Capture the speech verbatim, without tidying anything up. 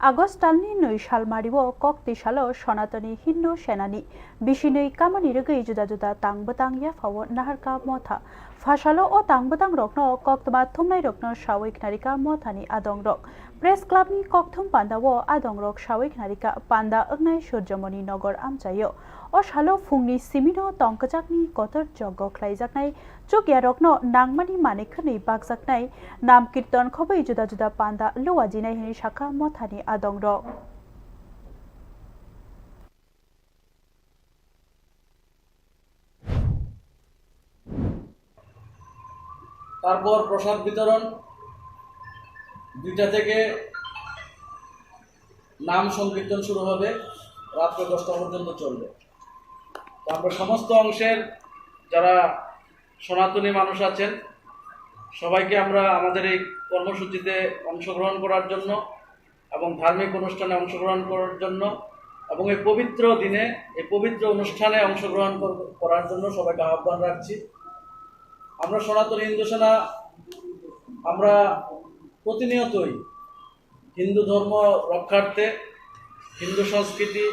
August talni nwi salmario kok twi salo Sonatoni Hindu Senani bisinwi kamani rwgwi juda juda tang bwtang yaphao naharkha motha. Phasalo o tang bwtang rokno koktwma thumnai rokno sawi khnarikha mothani adongrok. Press Club ni kokthum pandao adongrok sawi khnarikha panda wngnai Surjamoni Nogor amchaio. O salo phungni simino tongkwchakni kotor joggo khlaijaknai chukyarokno nangmani manwi khwnwi bakjaknai nam kirton khobwi juda juda panda luajinai hwnwi sakha mothani adongrok. তারপর প্রসাদ বিতরণ, দুইটা থেকে নাম সংকীর্তন শুরু হবে, রাত্রে দশটা পর্যন্ত চলবে। তো আমরা সমস্ত অংশের যারা সনাতনী মানুষ আছেন, সবাইকে আমরা আমাদের এই কর্মসূচিতে অংশগ্রহণ করার জন্য এবং ধার্মিক অনুষ্ঠানে অংশগ্রহণ করার জন্য এবং এই পবিত্র দিনে, এই পবিত্র অনুষ্ঠানে অংশগ্রহণ কর-, করার জন্য সবাইকে আহ্বান রাখছি। আমরা সনাতন হিন্দু সেনা, আমরা প্রতিনিয়তই হিন্দু ধর্ম রক্ষার্থে, হিন্দু সংস্কৃতি,